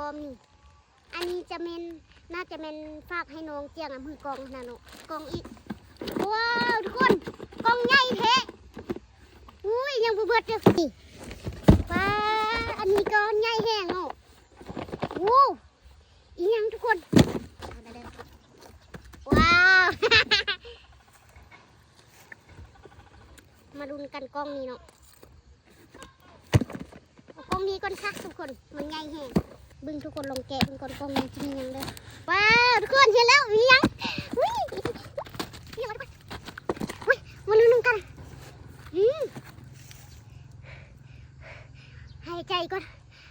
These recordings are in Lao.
ອມນີ້ ອັນນີ້ຈະແມ່ນ ໜ້າຈະແມ່ນຝາກໃຫ້ນ້ອງຈຽງ ອາ ມືກ້ອງຫັ້ນນະເນາະ. ກ້ອງອີກ ວ້າວ ທຸກຄົນ ກ້ອງໃຫຍ່ແທ້. ອຸ້ຍ ຍັງບໍ່ເບິດເດີ້ ນີ້ ວ້າວ ອັນນີ້ກໍໃຫຍ່ແຮງເນາະ. ໂອ້ ອີ່ຫຍັງທຸກຄົນ ວ້າວ ມາລຸ້ນກັນກ້ອງນີ້ເນາະ. ເອົາກ້ອງນີ້ກ່ອນຊະທຸກຄົນ ມັນໃຫຍ່ແຮງ. ເບິ່ງທຸກຄົນລອງແກະເບິ່ງກ່ອນ ກ້ອງນີ້ຊິມີຫຍັງເດີ້. ວ້າວ ທຸກຄົນເຫັນແລ້ວ ມີຫຍັງ? ອຸ້ຍ ມີຫຍັງວະທຸກຄົນ? ອຸ້ຍ ມາລຸ້ນນຳກັນ. ອືມ ຫາຍໃຈກ່ອນ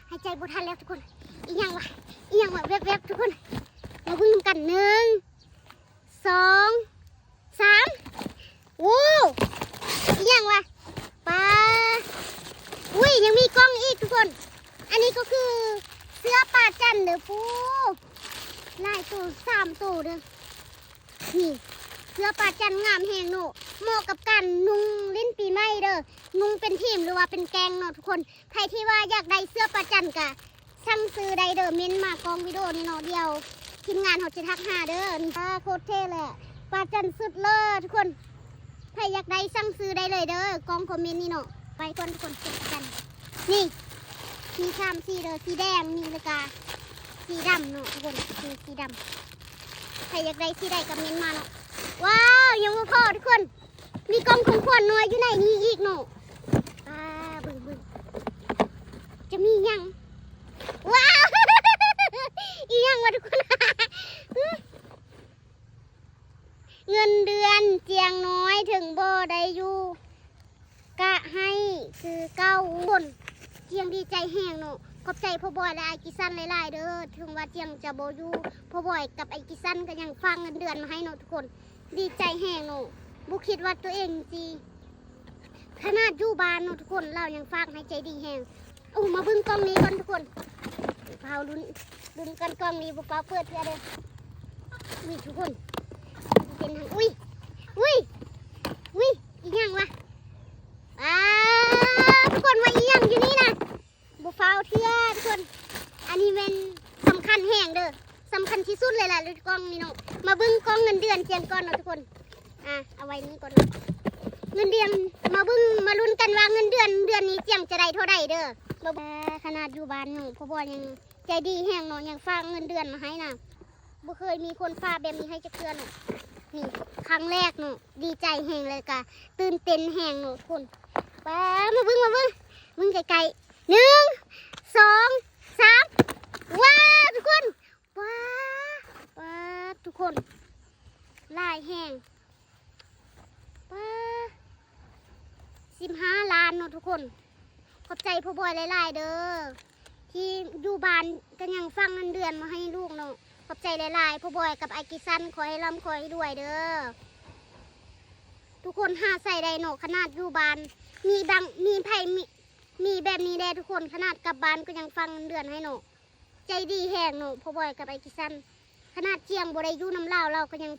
ຫາຍໃຈບໍ່ທັນແລ້ວທຸກຄົນ. ອີ່ຫຍັງວະ ອີ່ຫຍັງວະ ແວບໆ ທຸກຄົນ ມາເບິ່ງນຳກັນ ໜຶ່ງ ສອງ ສາມ ໂອ້ ອີ່ຫຍັງວະ ປາ ອຸ້ຍ ຍັງມີກ້ອງອີກທຸກຄົນ. ອັນນີ້ກໍຄືເສື້ອປາຈັນເດີ້ ປູ ຫຼາຍໂຕ ສາມໂຕເດີ້. ນີ້ ເສື້ອປາຈັນງາມແຮງເນາະ ເໝາະກັບການນຸ່ງຫຼິ້ນປີໃໝ່ເດີ້ ນຸ່ງເປັນທີມ ຫຼືວ່າເປັນແກງເນາະທຸກຄົນ. ໃຜທີ່ວ່າຢາກໄດ້ເສື້ອປາຈັນກະ ສັ່ງຊື້ໄດ້ເດີ້ ເມັ້ນມາກ້ອງວິດີໂອນີ້ເນາະ ດຽວທີມງານເຮົາຈະທັກຫາເດີ້. ນີ້ ປາ ໂຄດເທ່ແຫຼະ ປາຈັນສຸດເລີດທຸກຄົນ. ໃຜຢາກໄດ້ສັ່ງຊື້ໄດ້ເລີຍເດີ້ ກ້ອງຄອມເມັ້ນນີ້ເນາະ. ໄປກ່ອນທຸກຄົນ ເກັບກັນ. ນີ້ ມີສາມສີເດີ້ ສີແດງນີ້ ແລ້ວກະສີດຳເນາະທຸກຄົນ ນີ້ສີດຳ. ໃຜຢາກໄດ້ສີໃດກະເມັ້ນມາເນາະ. ວ້າວ ຍັງບໍ່ພໍທຸກຄົນ ມີກ່ອງຂອງຂວັນນ້ອຍຢູ່ໃນນີ້ອີກເນາະ. ປາ ເບິ່ງໆ ຈະມີຫຍັງ? ວ້າວ ອີ່ຫຍັງວະທຸກຄົນ? ເງິນເດືອນຈຽງນ້ອຍ ເຖິງບໍ່ໄດ້ຢູ່ກະໃຫ້ຄືເກົ່າ. ຄົນ ຈຽງດີໃຈແຮງເນາະ. ຂອບໃຈພໍ່ບອຍ ແລະ ອ້າຍກິສັນຫຼາຍໆເດີ້. ເຖິງວ່າຈຽງຈະບໍ່ຢູ່ ພໍ່ບອຍກັບອ້າຍກິສັນກໍຍັງຝາກເງິນເດືອນມາໃຫ້ເນາະທຸກຄົນ. ດີໃຈແຮງເນາະ ບໍ່ຄິດວ່າຕົວເອງຊິ ຂະໜາດຢູ່ບ້ານເນາະທຸກຄົນ ລາວຍັງຝາກໃຫ້ໃຈດີແຮງ. ໂອ້ ມາເບິ່ງກ່ອງນີ້ກ່ອນທຸກຄົນ ເຮົາລຸ້ນ ລຸ້ນກັນ ກ່ອງນີ້ບໍ່ຟ້າວເປີດເທື່ອເດີ້. ນີ້ທຸກຄົນ ເປັນຫຍັງ? ອຸ້ຍ ອຸ້ຍ ອຸ້ຍ ອີ່ຫຍັງວະ? ອ້າ ທຸກຄົນວ່າອີ່ຫຍັງຢູ່ນີ້ນະ? ບໍ່ຟ້າວເທື່ອທຸກຄົນ ອັນນີ້ແມ່ນສຳຄັນແຮງເດີ້ ສຳຄັນທີ່ສຸດເລີຍລະ ໃນກ່ອງນີ້ເນາະ. ມາເບິ່ງກ່ອງເງິນເດືອນຈຽງກ່ອນເນາະທຸກຄົນ. ອາ ເອົາໄວ້ນີ້ກ່ອນເນາະ ເງິນເດືອນ. ມາເບິ່ງ ມາລຸ້ນກັນວ່າເງິນເດືອນເດືອນນີ້ຈຽງຈະໄດ້ເທົ່າໃດເດີ້. ມາເບິ່ງ ຂະໜາດຢູ່ບ້ານເນາະ ພໍ່ບອຍຍັງໃຈດີແຮງເນາະ ຍັງຝາກເງິນເດືອນມາໃຫ້ນະ. ບໍ່ເຄີຍມີຄົນຝາກແບບນີ້ໃຫ້ຈັກເທື່ອເນາະ. ນີ້ຄັ້ງແລກເນາະ ດີໃຈແຮງ ແລ້ວກະຕື່ນເຕັ້ນແຮງເນາະທຸກຄົນ. ປາ ມາເບິ່ງ ມາເບິ່ງ ເບິ່ງໃກ້ໆ ໜຶ່ງ ສອງ ສາມ ວ້າວ ທຸກຄົນ ປາ ປາ ທຸກຄົນ ຫຼາຍແຮງ ປາ ສິບຫ້າລ້ານເນາະທຸກຄົນ. ຂອບໃຈພໍ່ບອຍຫຼາຍໆເດີ້ ທີ່ຢູ່ບ້ານກໍຍັງຝາກເງິນເດືອນມາໃຫ້ລູກເນາະ. ຂອບໃຈຫຼາຍໆ ພໍ່ບອຍກັບອ້າຍກິສັນ ຂໍໃຫ້ລ່ຳຂໍໃຫ້ລວຍເດີ້ ທຸກຄົນ. ຫາໃຊ້ໄດ້ເນາະ ຂະໜາດຢູ່ບ້ານມີບາງ ມີໃຜ ມີ ມີແບບນີ້ແດ່ທຸກຄົນ ຂະໜາດກັບບ້ານກໍຍັງຝາກເງິນເດືອນໃຫ້ເນາະ. ໃຈດີແຮງເນາະ ພໍ່ບອຍກັບອ້າຍກິສັນ. ຂະໜາດຈຽງບໍ່ໄດ້ຢູ່ນຳລາວ ລາວກໍຍັງ